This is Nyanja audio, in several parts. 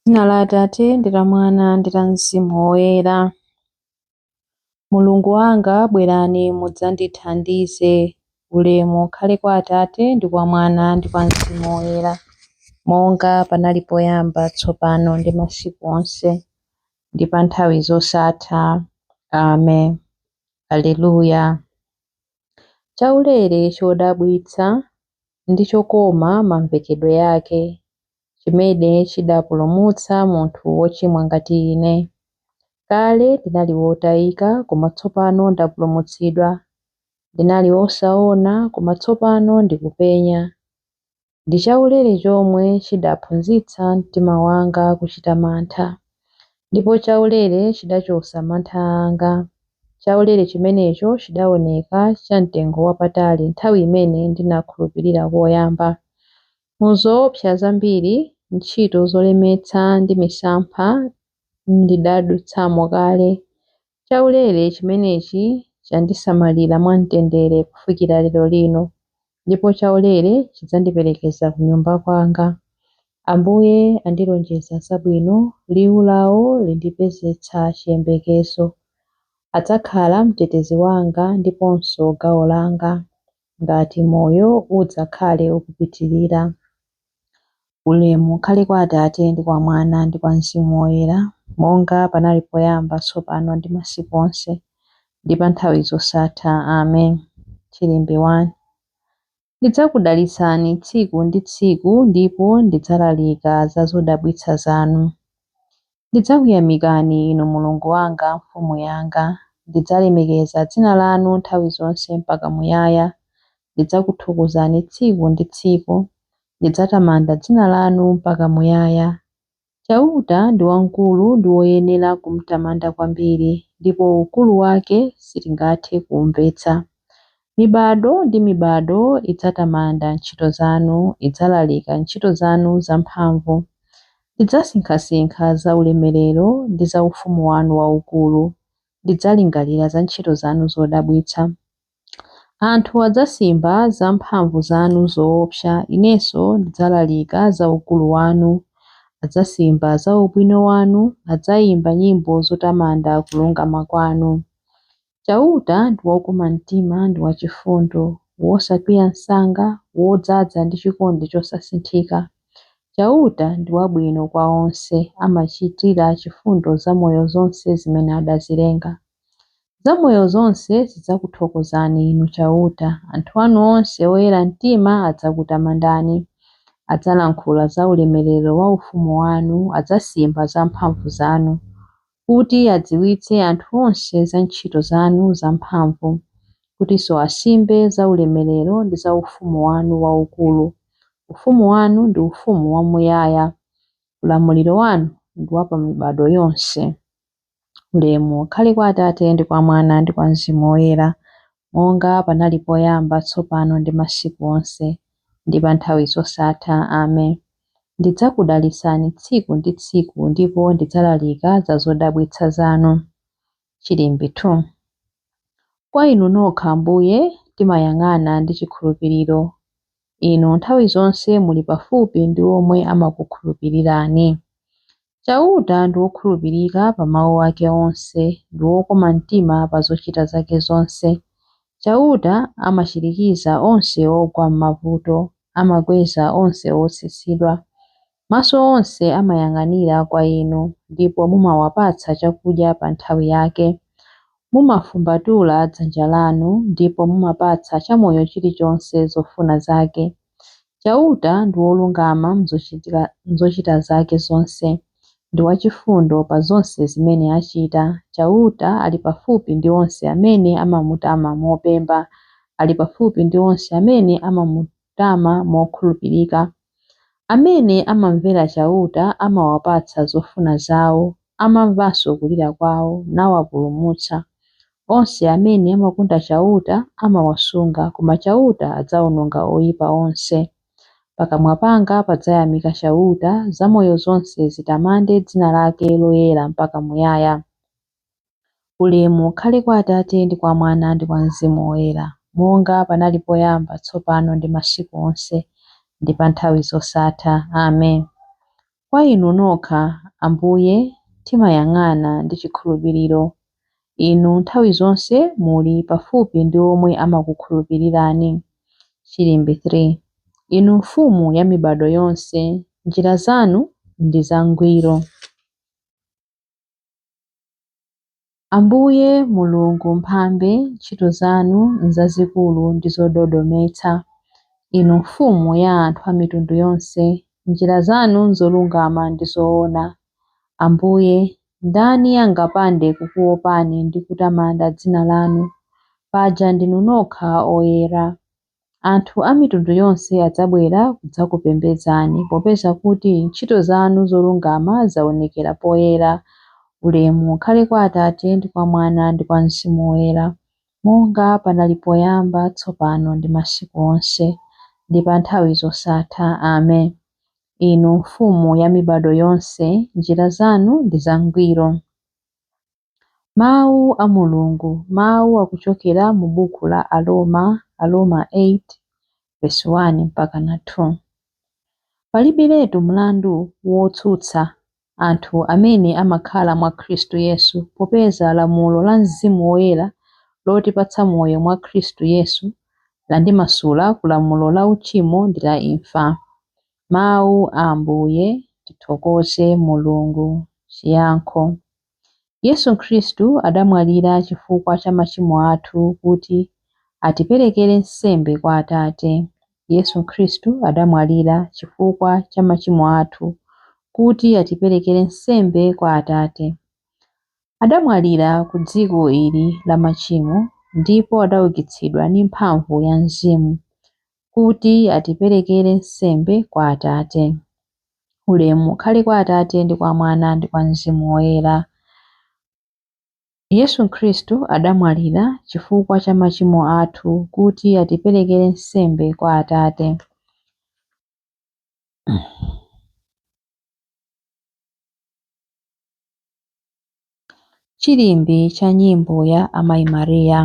Dzina la Atate ndi la Mwana ndi la Mzimu Woyera. Mulungu wanga, bwerani mudzandithandize. Ulemu ukhale kwa Atate ndi kwa Mwana ndi kwa Mzimu Woyera, monga panali poyamba, tsopano ndi masiku onse, ndi pa nthawi zosatha. Amen. Aleluya. Chaulere chodabwitsa ndi chokoma mamvekedwe yake, chimene chidapulumutsa munthu wochimwa ngati ine. Kale ndinali wotayika, koma tsopano ndapulumutsidwa. Ndinali wosaona, koma tsopano ndikupenya. Ndi chaulere chomwe chidaphunzitsa mtima wanga kuchita mantha, ndipo chaulere chidachotsa mantha anga. Chaulere chimenecho chidaoneka cha mtengo wapatali nthawi imene ndinakhulupirira koyamba. Mu zoopsa zambiri, ntchito zolemetsa ndi misampha ndidadutsamo kale. Chaulere chimenechi chandisamalira mwamtendere kufikira lero lino, ndipo chaulere chidzandiperekeza kunyumba kwanga. Ambuye andilonjeza zabwino, liwu lawo lindipezetsa chiyembekezo. Adzakhala mtetezi wanga ndiponso gawo langa, ngati moyo udzakhale ukupitirira. Ulemu ukhale kwa Atate ndi kwa Mwana ndi kwa Mzimu Woyera, monga panali poyamba, tsopano ndi masiku onse, ndi pa nthawi zosatha. Amen. Chilimbi 1. Ndidzakudalitsani tsiku ndi tsiku ndipo ndidzalalika za zodabwitsa zanu. Ndidzakuyamikani Inu Mulungu wanga, Mfumu yanga. Ndidzalemekeza dzina lanu nthawi zonse mpaka muyaya. Ndidzakuthokozani tsiku ndi tsiku. Ndidzatamanda dzina lanu mpaka muyaya. Chauta ndi wamkulu ndi woyenera kumtamanda kwambiri, ndipo ukulu wake sitingathe kuumvetsa. Mibado ndi mibado idzatamanda ntchito zanu, idzalalika ntchito zanu zamphamvu. Ndidzasinkhasinkha za ulemerero ndi za ufumu wanu waukulu. Ndidzalingalira za ntchito zanu zodabwitsa. Anthu adzasimba za mphamvu zanu zoopsa, inenso ndidzalalika za ukulu wanu. Adzasimba za ubwino wanu, adzayimba nyimbo zotamanda kulungama kwanu. Chauta ndi wokoma mtima ndi wachifundo, wosakwiya msanga, wodzaza ndi chikondi chosasinthika. Chauta ndi wabwino kwa onse, amachitira chifundo zamoyo zonse zimene adazilenga. Zamoyo zonse zidzakuthokozani Inu Chauta, anthu anu onse oyera mtima adzakutamandani. Adzalankhula za ulemerero wa ufumu wanu, adzasimba za mphamvu zanu, kuti adziwitse anthu onse za ntchito zanu zamphamvu, kutinso asimbe za ulemerero ndi za ufumu wanu waukulu. Ufumu wanu ndi ufumu wamuyaya, ulamuliro wanu ndi wa pa mibado yonse. Ulemu ukhale kwa Atate ndi kwa Mwana ndi kwa Mzimu Woyera, monga panali poyamba, tsopano ndi masiku onse, ndi pa nthawi zosatha. Amen. Ndidzakudalitsani tsiku ndi tsiku ndipo ndidzalalika za zodabwitsa zanu. Chilimbi 2. Kwa inu nokha Ambuye timayang'ana ndi chikhulupiriro. Inu nthawi zonse muli pafupi ndi omwe amakukhulupirirani. Chauta ndi wokhulupirika pa mawu ake onse, ndi wokoma mtima pa zochita zake zonse. Chauta amachirikiza onse ogwa m'mavuto, amakweza onse otsitsidwa. Maso onse amayang'anira kwa inu, ndipo mumawapatsa chakudya pa nthawi yake. Mumafumbatula dzanja lanu, ndipo mumapatsa chamoyo chilichonse zofuna zake. Chauta ndi wolungama m'zochita zake zonse, ndi wachifundo pa zonse zimene achita. Chauta ali pafupi ndi onse amene amamutama mopemba, ali pafupi ndi onse amene amamutama mokhulupirika. Amene amamvera Chauta amawapatsa zofuna zawo, amamvanso kulira kwawo, nawapulumutsa. Onse amene amakonda Chauta amawasunga, koma Chauta adzawononga oyipa onse. Pakamwa panga padzayamika Chauta, zamoyo zonse zitamande dzina lake loyera mpaka muyaya. Ulemu ukhale kwa Atate ndi kwa Mwana ndi kwa Mzimu Woyera, monga panali poyamba, tsopano ndi masiku onse, ndi pa nthawi zosatha. Amen. Kwa Inu nokha, Ambuye, timayang'ana ndi chikhulupiriro. Inu nthawi zonse muli pafupi ndi omwe amakukhulupirirani. Chilimbi 3. Inu Mfumu ya mibado yonse, njira zanu ndi zangwiro. Ambuye Mulungu Mphambe, ntchito zanu n'zazikulu ndi zododometsa. Inu Mfumu ya anthu a mitundu yonse, njira zanu n'zolungama ndi zoona. Ambuye, ndani angapande kukuopani ndi kutamanda dzina lanu? Paja ndinu nokha oyera. Anthu a mitundu yonse adzabwera kudzakupembedzani, popeza kuti ntchito zanu zolungama zaonekera poyera. Ulemu ukhale kwa Atate ndi kwa Mwana ndi kwa Mzimu Woyera, monga panali poyamba, tsopano ndi masiku onse, ndi pa nthawi zosatha. Amen. Inu Mfumu ya mibado yonse, njira zanu ndi zangwiro. Mawu a Mulungu. Mawu akuchokera mu buku la Aroma, Aroma 8, verse 1 mpaka na 2. Palibiretu mlandu wotsutsa anthu amene amakhala mwa Khristu Yesu, popeza lamulo la Mzimu Woyera lotipatsa moyo mwa Khristu Yesu landimasula ku lamulo la uchimo ndi la imfa. Mawu a Ambuye. Tithokoze Mulungu. Chiyankho. Yesu Khristu adamwalira chifukwa cha machimo athu kuti atiperekere nsembe kwa Atate. Yesu Khristu adamwalira chifukwa cha machimo athu kuti atiperekere nsembe kwa Atate. Adamwalira ku dziko ili la machimo ndipo adaukitsidwa ndi mphamvu ya Mzimu kuti atiperekere nsembe kwa Atate. Ulemu ukhale kwa Atate ndi kwa Mwana ndi kwa Mzimu Woyera. Yesu Khristu adamwalira chifukwa cha machimo athu kuti atiperekere nsembe kwa Atate. Chilimbi cha nyimbo ya Amayi Maria.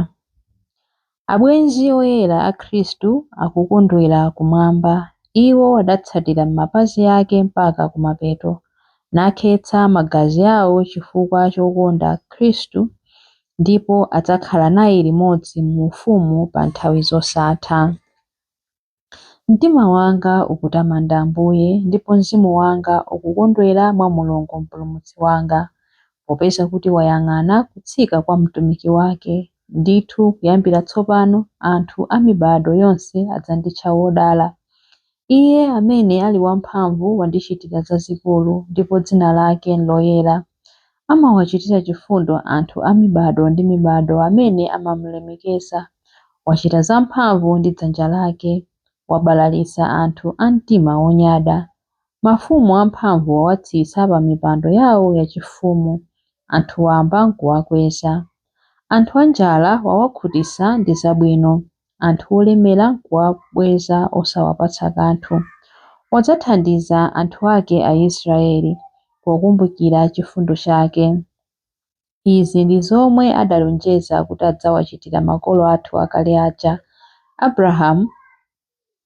Abwenzi oyera a Khristu akukondwera kumwamba. Iwo adatsatira m'mapazi ake mpaka kumapeto, nakhetsa magazi awo chifukwa chokonda Khristu, ndipo adzakhala naye limodzi mu ufumu pa nthawi zosatha. Mtima wanga ukutamanda Ambuye, ndipo mzimu wanga ukukondwera mwa Mulungu Mpulumutsi wanga, popeza kuti wayang'ana kutsika kwa mtumiki wake. Ndithu kuyambira tsopano anthu a mibado yonse adzanditcha wodala. Iye amene ali wamphamvu wandichitira zazikulu, ndipo dzina lake n'loyera. Amawachitira chifundo anthu a mibado ndi mibado amene amamulemekeza. Wachita zamphamvu ndi dzanja lake, wabalalitsa anthu a mtima wonyada. Mafumu amphamvu wawatsitsa pa mipando yawo yachifumu, anthu wamba n'kuwakweza. Anthu anjala wawakhutitsa ndi zabwino, anthu olemera n'kuwabweza osawapatsa kanthu. Wadzathandiza anthu ake Aisraeli, pokumbukira chifundo chake. Izi ndi zomwe adalonjeza kuti adzawachitira makolo athu akale aja, Abrahamu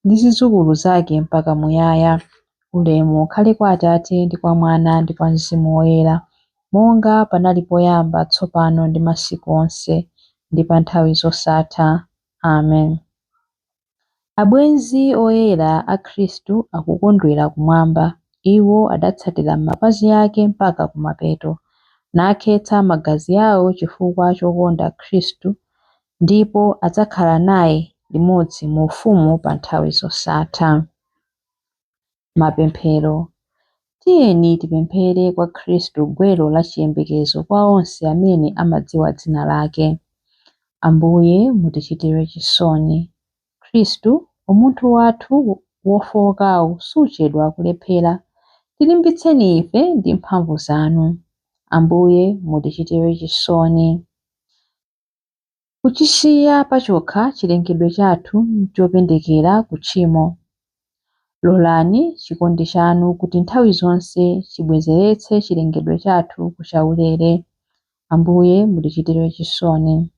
ndi zidzukulu zake mpaka muyaya. Ulemu ukhale kwa Atate ndi kwa Mwana ndi kwa Mzimu Woyera, monga panali poyamba, tsopano ndi masiku onse, ndi pa nthawi zosatha. Amen. Abwenzi oyera a Khristu akukondwera kumwamba. Iwo adatsatira m'mapazi ake mpaka kumapeto, nakhetsa magazi awo chifukwa chokonda Khristu, ndipo adzakhala naye limodzi mu ufumu pa nthawi zosatha. Mapemphero. Tiyeni tipemphere kwa Khristu gwero la chiyembekezo kwa onse amene amadziwa dzina lake. Ambuye mutichitire chisoni. Khristu, umunthu wathu wofowokawu suchedwa kulephera. Tilimbitseni ife ndi mphamvu zanu. Ambuye mutichitire chisoni. Kuchisiya pachokha chilengedwe chathu n'chopendekera ku tchimo. Lolani chikondi chanu kuti nthawi zonse chibwezeretse chilengedwe chathu ku chaulere. Ambuye mutichitire chisoni.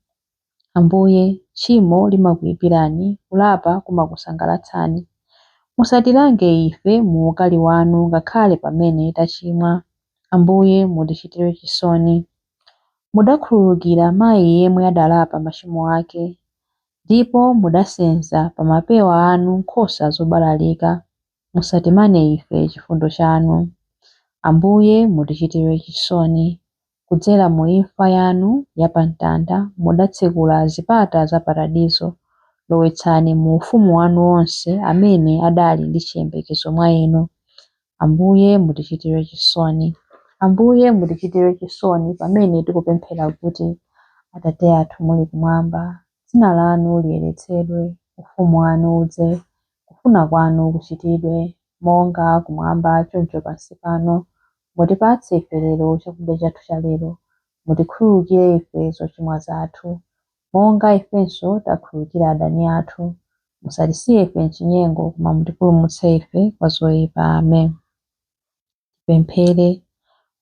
Ambuye, tchimo limakuyipirani, kulapa kumakusangalatsani. Musatilange ife mu ukali wanu ngakhale pamene tachimwa. Ambuye mutichitire chisoni. Mudakhululukira mayi yemwe adalapa machimo ake, ndipo mudasenza pa mapewa anu nkhosa zobalalika. Musatimane ife chifundo chanu. Ambuye mutichitire chisoni. Kudzera mu imfa yanu ya pamtanda mudatsekula zipata za paradizo. Lowetsani mu ufumu wanu onse amene adali ndi chiyembekezo mwa inu. Ambuye mutichitire chisoni. Ambuye mutichitire chisoni pamene tikupemphera kuti, Atate athu muli kumwamba, dzina lanu liyeretsedwe, ufumu wanu udze, kufuna kwanu kuchitidwe, monga kumwamba choncho pansi pano. Mutipatse ife lero chakudya chathu cha lero. Mutikhululukire ife zochimwa zathu, monga ifenso takhululukira adani athu. Musatisiye ife m'chinyengo, koma mutipulumutse ife kwa zoyipa. Amen. Tipemphere.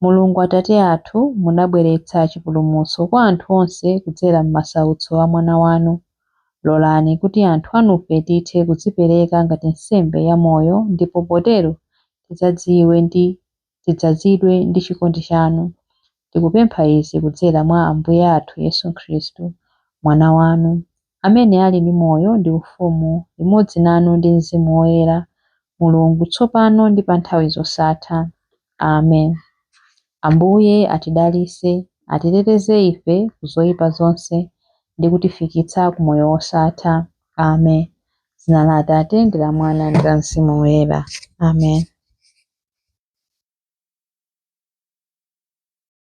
Mulungu Atate athu, munabweretsa chipulumutso kwa anthu onse kudzera m'masautso a Mwana wanu. Lolani kuti anthu anufe tithe kudzipereka ngati nsembe ya moyo ndipo potero tidzazidwe ndi chikondi chanu. Tikupempha izi kudzera mwa Ambuye athu Yesu Khristu, Mwana wanu, amene ali ndi moyo ndi ufumu limodzi nanu ndi Mzimu Woyera, Mulungu tsopano ndi pa nthawi zosatha. Amen. Ambuye atidalitse, atiteteze ife ku zoyipa zonse ndi kutifikitsa ku moyo wosatha. Amen. Dzina la Atate ndi la Mwana ndi la Mzimu Woyera. Amen.